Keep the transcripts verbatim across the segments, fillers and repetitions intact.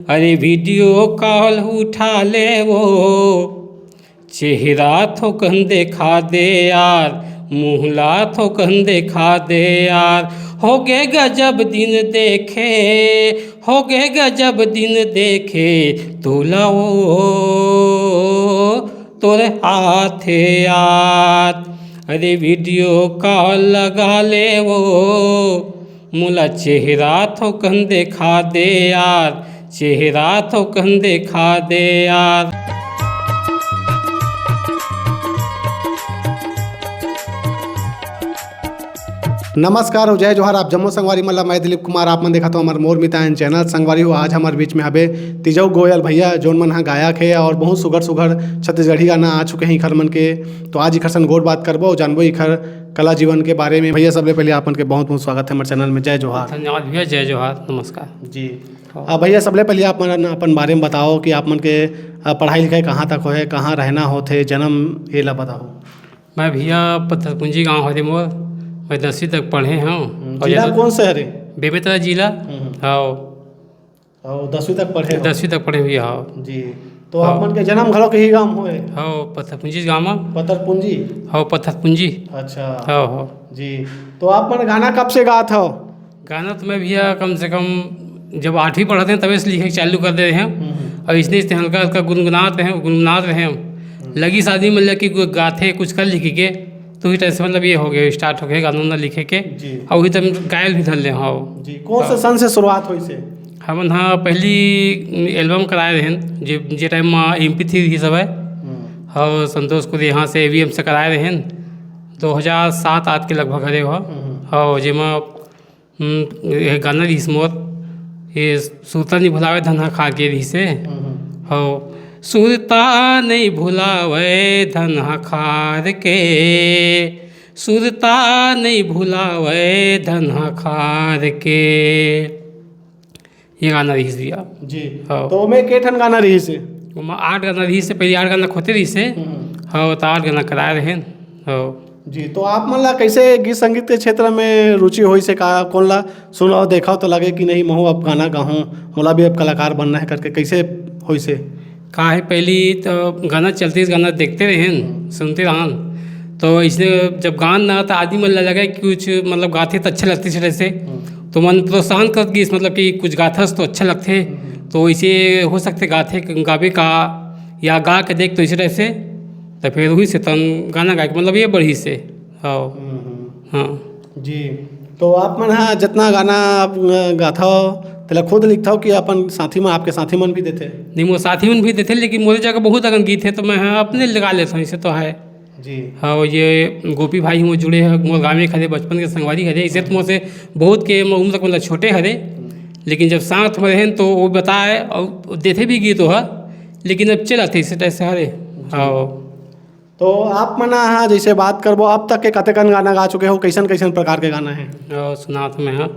अरे video call उठा ले वो, चेहरा थोकन देखा दे यार, मुहला थोकन देखा दे यार। हो गे गजब दिन देखे, हो गे गजब दिन देखे, तोला वो तोर हाथे यार। अरे वीडियो कॉल लगा ले वो, मोला चेहरा थोकन देखा दे यार, चेहरा थोकन देखा दे यार। नमस्कार हो, जय जोहार। आप जम्मो संगवारी मन ला मैं दिलीप कुमार, आप मन देखत हो हमर मोर मितान चैनल। संगवारी हो, आज हमर बीच में हबे तिजऊ गोयल भैया, जोन मन ह गायक हे और बहुत सुघर सुघर छत्तीसगढ़ी गाना आ चुके हैं इखर मन के। तो आज इखर सन गोठ बात करबो और जानबो इखर कला जीवन के बारे में। भैया, सबले पहले आप मन के बहुत बहुत स्वागत है हमर चैनल में। जय जोहार। धन्यवाद भैया, जय जोहार, नमस्कार। जी। आ, भैया, सबले पहले आप मन अपन बारे में बताओ कि आप मन के आ, पढ़ाई लिखाई कहाँ तक होए, कहाँ रहना होथे, जन्म, ये ला बताओ। मैं भैया पत्थरकुंजी गांव हरे मोर, मैं दसवीं तक पढ़े हूँ। जिला कौन से हरे? बेमेतरा जिला। हम्म। हाँ। और दसवीं तक पढ़े हो? दसवीं तक पढ़े भैया, हाँ। जी। तो आप मन के जन्म घलो के ही गांव होए? हाँ, पत्थरकुंजी गांव में। पत्थरकुंजी? हाँ, पत्थरकुंजी। अच्छा। हाँ, हाँ। जी। तो आप मन गाना कब से गात हो? गाना तो मैं भैया कम से कम जब आठवीं पढ़त हैं तबे से लिखे के चालू कर दे रहे हैं। हम्म। और इसने इसने हल्का हल्का गुनगुनात रहे, गुनगुनात रहे हैं। लगी शादी में लग कि कोई गाथे कुछ कर लिखी के, तो ही टाइम से मतलब ये हो गया, स्टार्ट हो गया गाना वाना लिखे के। जी। और वही तक गायल भी धर ले। हाँ। जी। कौन से सन से शुरुआत होइसे? हमन हाँ पहली एल्बम कराए रहेन, जे जे टाइम में एम पी थ्री ही सब है। हम्म। और संतोष कुरियन से ए वी एम से कराए रहेन, दो हज़ार सात आठ के लगभग हरे हो। हम्म। और जेमा हम्म, ये गाना रहिस मोर, ये सुरता नहीं भुलावे धन हा खार के रहिसे। हम्म। हो, सुरता नहीं भुलावे धन हा खार के, सुरता नहीं भुलावे धन हा खार के। ये गाना रहिस भैया। जी। हाँ। तो ओमे के ठन गाना रहिसे? ओमा आठ गाना रहिसे, पहले आठ गाना खोते रहिसे। हम्म। हाँ, तो आठ गाना कराए रहेन। हाँ। जी। तो आप मन ला कैसे गीत संगीत के क्षेत्र में रुचि होइसे? का कौन ला सुनो देखो तो लगे कि नहीं, महू अब गाना गाहूँ, मोला भी अब कलाकार बनना है करके, कैसे होइसे? का है, पहली तो गाना चलते, गाना देखते रहेन, सुनते रहन, तो इसने जब गान ना तो आदमी मन ला लगे कि कुछ मतलब गाथे तो अच्छा लगते इस तरह से। तो मन प्रोत्साहन कर दिस, मतलब कि कुछ गाथस तो अच्छा लगथे, तो इसे हो सकते गाथे, गावे का या गा के देख तो इस तरह से, तो फिर वही से तन गाना गा के मतलब ये बढ़िस। हाँ। हम्म। हाँ। जी। तो आप मन हा जितना गाना आप गाथव, तेला खुद लिखथव कि अपन साथी मन, आपके साथी मन भी देथे? नहीं, मोर साथी मन भी देथे, लेकिन मोरे जगह बहुत अकन गीत है, तो मैं हाँ अपने लगा लेता हूँ, इसे तो है। जी। हाँ, ये गोपी भाई मोर जुड़े हैं, मोर गाँव में खड़े, बचपन के संगवारी हरे, इसे तो मोर से बहुत के उम्र तक मतलब छोटे हरे, लेकिन जब साथ में रहें तो वो बताए और देथे भी गीत हो, लेकिन अब चला थे इसे तैसे हरे। हाँ। तो आप मन हा जैसे बात करबो, अब तक के कतेकन गाना गा चुके हो, कैसन कैसन प्रकार के गाना है? और सुनात मैं हाँ।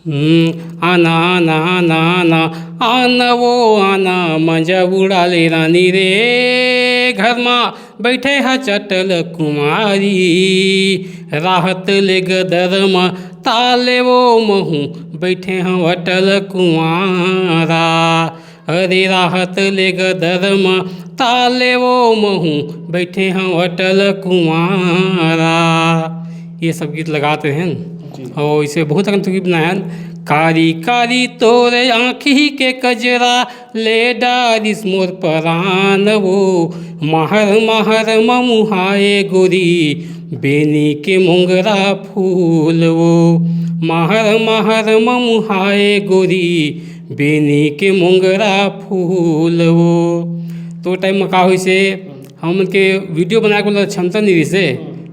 हम्म, आना, आना, आना, आना, आना वो आना, मजा उड़ा ले रानी रे। घर मा बैठे हा चटल कुमारी, राहत ले गदर मा ताले वो महू, बैठे हा अटल कुमारा। अरे राहत ले गदर मा ताले वो महू, बैठे हा अटल कुमारा। ये सब गीत लगात रहेन। जी। और इसे बहुत अकन गीत बनायन। कारी कारी तोरे आँखी के कजरा, ले डारिस मोर परान वो। महर महर ममुहाए गोरी, बेनी के मोंगरा फूल वो। महर महर ममुहाए गोरी, बेनी के मोंगरा फूल वो। तो टाइम में का होइसे, हमन के वीडियो बनाए के वाला क्षमता नहीं रहिसे।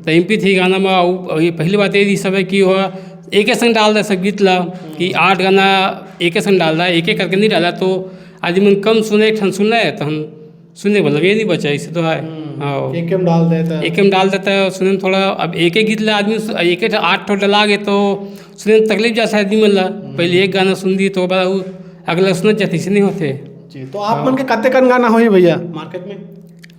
तो एम पी थ्री गाना में उ-, ये पहली बात ये रही सब है कि वो एक संग डाल दे सब गीत ला, कि आठ गाना एक संग डाल दे, एक एक करके नहीं डाला, तो आदमी मन कम सुने, एक ठन सुन ले, तो हम सुने मतलब ये नहीं बचा, इसे तो है। हाँ। एक में डाल देता है। एक में डाल देता है, सुने में थोड़ा, अब एक एक गीत ला आदमी सु-, एक एक आठ ठो डला गए तो सुने में तकलीफ जाता है आदमी मन ला। पहले एक गाना सुन दी तो बाद उ अगला सुनत जाते, इसे नहीं होते। जी। तो आप मन के कतेकन गाना होही भैया मार्केट में?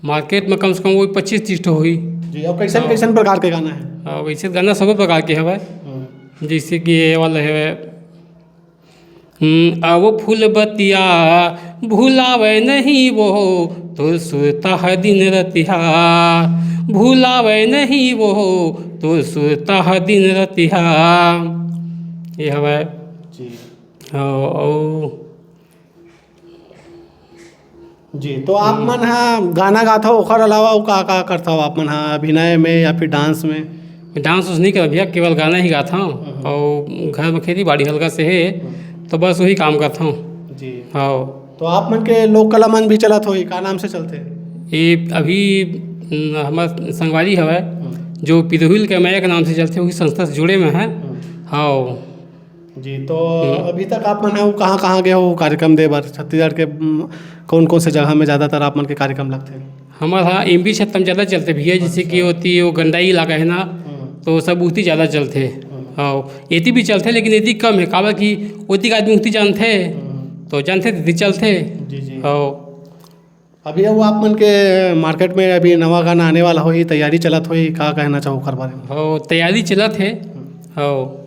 मार्केट में कम से कम वही पच्चीस तीस ठो होही। जी। और कैसन कैसन प्रकार के गाना है? और वैसे गाना सब प्रकार के हवे, हम्म। जैसे कि ये वाला है, हम्म, अउ फूल बतिया भुलावय नहीं वो, तोर सुरता ह दिन रतिहा। भुलावय नहीं वो, तोर सुरता ह दिन रतिहा। ये हवय। जी। अउ, अउ जी, तो आप हम्म। मन ह गाना गाथव, ओखर अलावा अउ का-का करथव आप मन ह, अभिनय में या फिर डांस में? डांस उस नहीं करत भैया, केवल गाना ही गाथव। हम्म। अउ घर में खेती बाड़ी हल्का से हे, हम्म। तो बस वही काम करथव। जी। हाँ। तो आप मन के लोक कला मंच भी चलत होही, का नाम से चलथे? ये अभी, न, हमर संगवारी हवय, हम्म। जो पिदहुल के मया के नाम से चलथे, वही संस्था से जुड़े में है। हम्म। हाँ। जी, तो हम्म। अभी तक आप मन ह कहाँ-कहाँ गए हो कार्यक्रम दे बर? छत्तीसगढ़ के, उम, कौन-कौन से जगह में ज़्यादातर आप मन के कार्यक्रम लगथे? हमर ह एमपी क्षेत्र में ज़्यादा चलथे भैया, जैसे कि अच्छा। ओती वो गंडई इलाका है ना, हम्म। तो सब उती ज़्यादा चलथे। हम्म। हाँ, एती भी चलथे, लेकिन एती कम है, काबर कि ओती के आदमी उती जानथे, हम्म। तो जानथे, एती चलथे। जी, जी। हाँ। अभी वो आप मन के मार्केट में अभी नवा गाना आने वाला होही, तैयारी चलत होही, का कहना चाहो ओकर बारे में? हो, तैयारी चलत हे। हम्म। हो।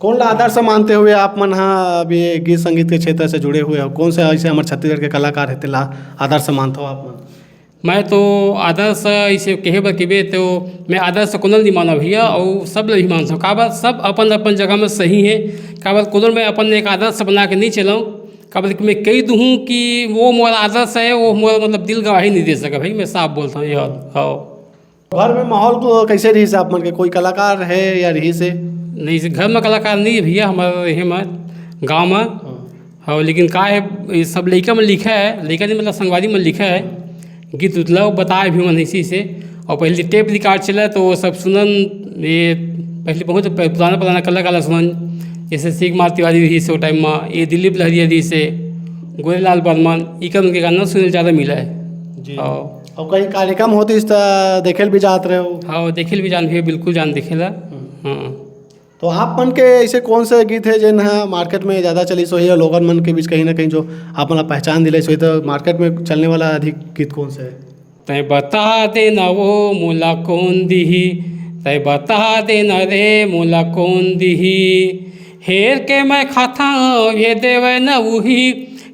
कौन ला आदर्श मानते हुए आप मन ह अभी गीत संगीत के क्षेत्र से जुड़े हुए हो? कौन से ऐसे हमर छत्तीसगढ़ के कलाकार हे, तेला आदर्श मानथो आप मन? मैं तो आदर्श इसे कहे बर कहिबे तो मैं आदर्श कोनो ल नहीं मानव भैया, अउ सब ल भी मानथव। काबर सब अपन अपन जगह में सही हे। काबर कोनो मैं अपन एक आदर्श बना के नहीं चलव। काबर कि मैं कही दूहूँ कि वो मोर आदर्श है, वो मोर मतलब दिल गवाही नहीं दे सके भाई, मैं साफ बोलथव ये बात। हाँ। घर में माहौल को कैसे रहिस आप मन के? कोई कलाकार है या रहिस हे? नहीं, घर में कलाकार नहीं है भैया, हमारे रहे में गाँव में। हाँ। हाँ, लेकिन का है, ये सब लइका मन लिखे है, लइका नहीं मतलब संगवारी मन लिखे है, गीत उत ला बताए भी मन इसी से। और पहले टेप रिकॉर्ड चला तो वो सब सुनन, ये पहले बहुत प-, पुराना पुराना कलाकार ला सुनन, जैसे शिव कुमार तिवारी रहिस हे वो टाइम में, ये दिलीप लहरिया रहिस हे, गोरेलाल बर्मन, इकर मन के गाना सुने ला ज़्यादा मिला है। जी। हाँ। और कहीं कार्यक्रम होतिस त देखे ल भी जात रहे हो? हाँ, देखे ल भी जान भैया, बिल्कुल जान देखे ला। हम्म। हाँ। तो आप मन के ऐसे कौन से गीत है जेन ह मार्केट में ज़्यादा चलिस होही और लोगन मन के बीच कहीं ना कहीं जो आप मन ला पहचान दिलाइस होही, तो मार्केट में चलने वाला अधिक गीत कौन से है? तैं बता देना वो मोला कौन दिही, तैं बता देना रे मोला कौन दिही। हेर के मैं खाथंव ये देवय न उही,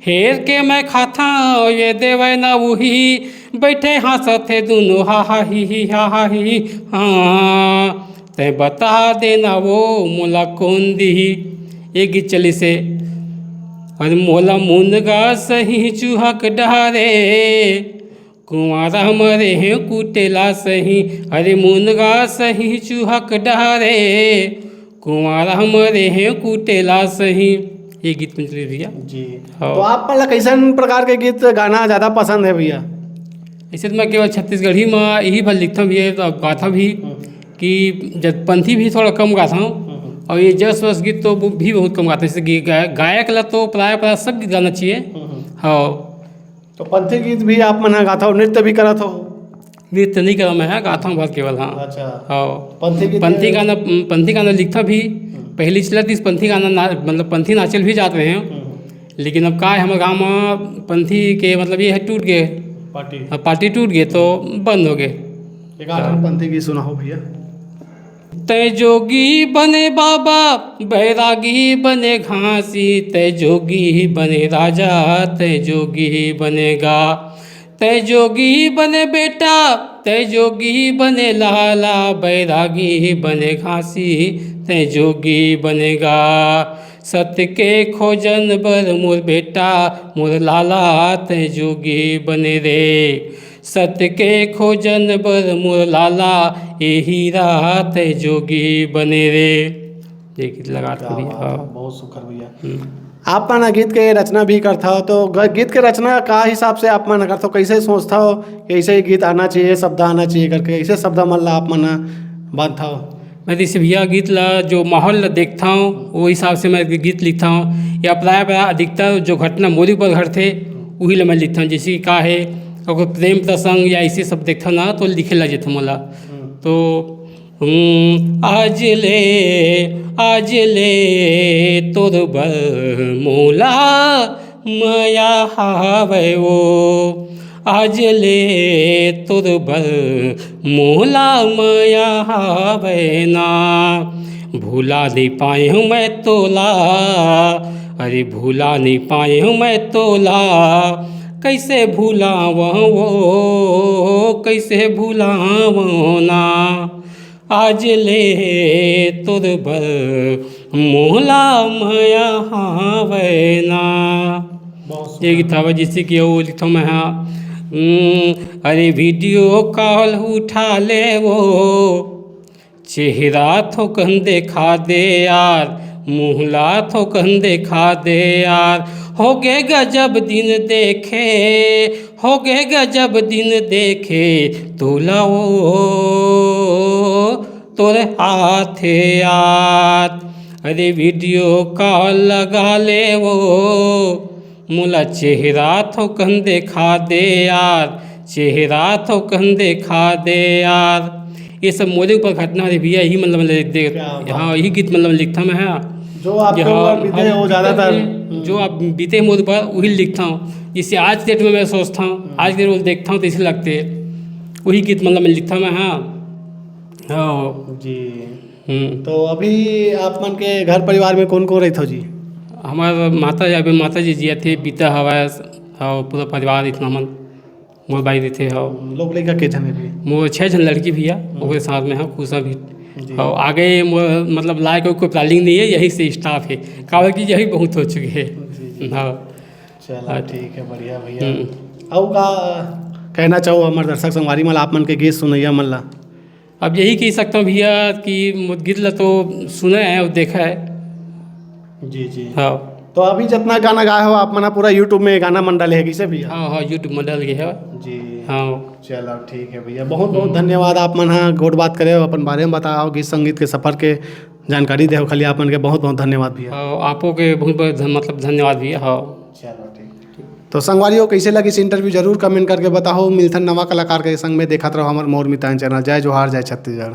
हेर के मैं खाथंव ये देवय न उही। बैठे हाँसत हे दुनो हा हा ही ही हा हा ही ही। हाँ, तैं बता देना वो मोला कौन दिही। ये गीत चलिस हे। अरे मोला मुनगा सही चुहक डहरे, कुंवारा मरे हे कुटेला सही। अरे मुनगा सही चुहक डहरे, कुंवारा मरे हे कुटेला सही। ये गीत में चलिस भैया। जी। हाँ। तो आप मन ला कैसन प्रकार के गीत गाना ज़्यादा पसंद है भैया? ऐसे तो मैं केवल छत्तीसगढ़ी में यही भर लिखथंव भैया, तो गाथंव भी हम्म। कि जब पंथी भी थोड़ा कम गाथंव, हम्म। और ये जस वस गीत तो वो भी बहुत कम गाथंव। जैसे कि गा-, गायक ला तो प्राय प्राय सब गीत गाना चाहिए। हम्म। हाँ। तो पंथी गीत भी आप मन ह गाथव, नृत्य भी करत हो? नृत्य नहीं करव मैं ह, गाथंव बस केवल, हाँ। अच्छा। हाँ। पंथी गीत पंथी गाना, पंथी गाना लिखथंव भी। हम्म। पहली चलत रहिस पंथी गाना ना, मतलब पंथी नाचे ल भी जात रहेंव। हम्म। लेकिन अब का है, हमर गाँव में पंथी के मतलब ये है टूट गए। पार्टी। अब पार्टी टूट गए तो बंद हो गए। एक आध ठन पंथी गीत सुनाओ भैया। तैं जोगी बने बाबा, बैरागी बने घासी, तैं जोगी बने राजा, तैं जोगी बने गा। तैं जोगी बने बेटा, तैं जोगी बने लाला, बैरागी बने घासी, तैं जोगी बने गा। सत्य के खोजन बर मोर बेटा, मोर लाला, तैं जोगी बने रे। सत्य के खोजन बर मोर लाला, ए हीरा तैं जोगी बने रे। ये गीत लगा क्या रखा भैया। बात है, हाँ। बहुत सुघर भैया। हम्म। आप मन गीत के रचना भी करथव, तो ग-, गीत के रचना का हिसाब से आप मन करथव, कैसे सोचथव, कैसे गीत आना चाहिए, शब्द आना चाहिए करके, ऐसे शब्द मन ला आप मन बांधथव? मैं जैसे भैया गीत ला, जो माहौल ला देखथंव, वो हिसाब से मैं गीत लिखथंव। या प्राय, प्राय अधिकतर जो घटना मोर ऊपर घटथे, उही ला मैं लिखथंव। जैसे कि का है, अगर प्रेम प्रसंग या ऐसे सब देखथंव ना, तो लिखे ला जाथे मोला। हम्म। तो, हम्म, आज ले, आज ले तोर बर मोला मया हावय वो, आज ले तोर बर मोला मया हावय ना। भुला नहीं पाए हूँ मैं तोला, अरे भुला नहीं पाए हूँ मैं तोला, कैसे भुलावं वो, कैसे भुलावं ना, आज ले तोर बर मोला मया हावय ना। बहुत सुंदर। ये गीत हवय, जैसे कि वो लिखथों मैं हा, हम्म, अरे वीडियो कॉल उठा ले वो, चेहरा थोकन देखा दे यार, मुहला थोकन देखा दे यार। हो गे गजब दिन देखे, हो गे गजब दिन देखे, तोला वो तोर हाथ यार। अरे वीडियो कॉल लगा ले वो, मोला चेहरा थोकन देखा दे यार, चेहरा थोकन देखा दे यार। ये सब मोरे ऊपर घटना हरे भैया, यही मतलब मैं लिख दे। क्या बात। हाँ, यही गीत मतलब लिखथों मैं हा। जो आपके हाँ, ऊपर बीते हैं, वो ज़्यादातर जो आप बीते मोर ऊपर, वही लिखथों। जिससे आज के डेट में मैं सोचथों, आज के डेट में देखथों तो इसे लगते वही गीत मतलब मैं लिखथों मैं हा। हाँ। जी। हम्म। तो अभी आप मन के घर परिवार में कौन कौन रहिथो जी? हमार माता जी, अभी माता जी जिया थे, पिता हवय, और पूरा परिवार इतना मन, मोर भाई रहिथे, हाँ। लोग लइका के झन हे भी? मोर छः झन लड़की भैया, हम्म। ओकरे साथ में हाँ, खुश अभी। जी। और आगे मोर मतलब लाए के कोई प्लानिंग नहीं है, यही से स्टाफ है, काबर कि यही बहुत हो चुके हैं। जी, जी। हाँ। चला, हाँ। ठीक है, बढ़िया भैया। हम्म। अउ का कहना चाहो हमारे दर्शक संगवारी मन, आप मन के गीत सुनैया मन ला? अब यही कह सकता हूँ भैया कि मोर गीत ला तो सुने हैं और देखा है। जी, जी। हाँ। तो अभी जितना गाना गाए हो आप मन, पूरा YouTube में गाना मन डाले है, किसे भैया? हाँ, हाँ, YouTube में डाल गए है। जी। हाँ। चलो, ठीक है भैया, बहुत बहुत हम्म। धन्यवाद, आप मन हा गोठ बात करे हो, अपन बारे में बताओ, गीत संगीत के सफर के जानकारी देहो खाली आप मन के, बहुत बहुत धन्यवाद भैया। हाँ, आपो के बहुत बहुत धन-, मतलब धन्यवाद भैया। हाँ। चलो, ठीक। तो संगवारी हो, कैसे लगिस इंटरव्यू, जरूर कमेंट करके बताओ। मिलथन नवा कलाकार के संग में, देखत रहो हमर मोर मितान चैनल। जय जोहार, जय छत्तीसगढ़।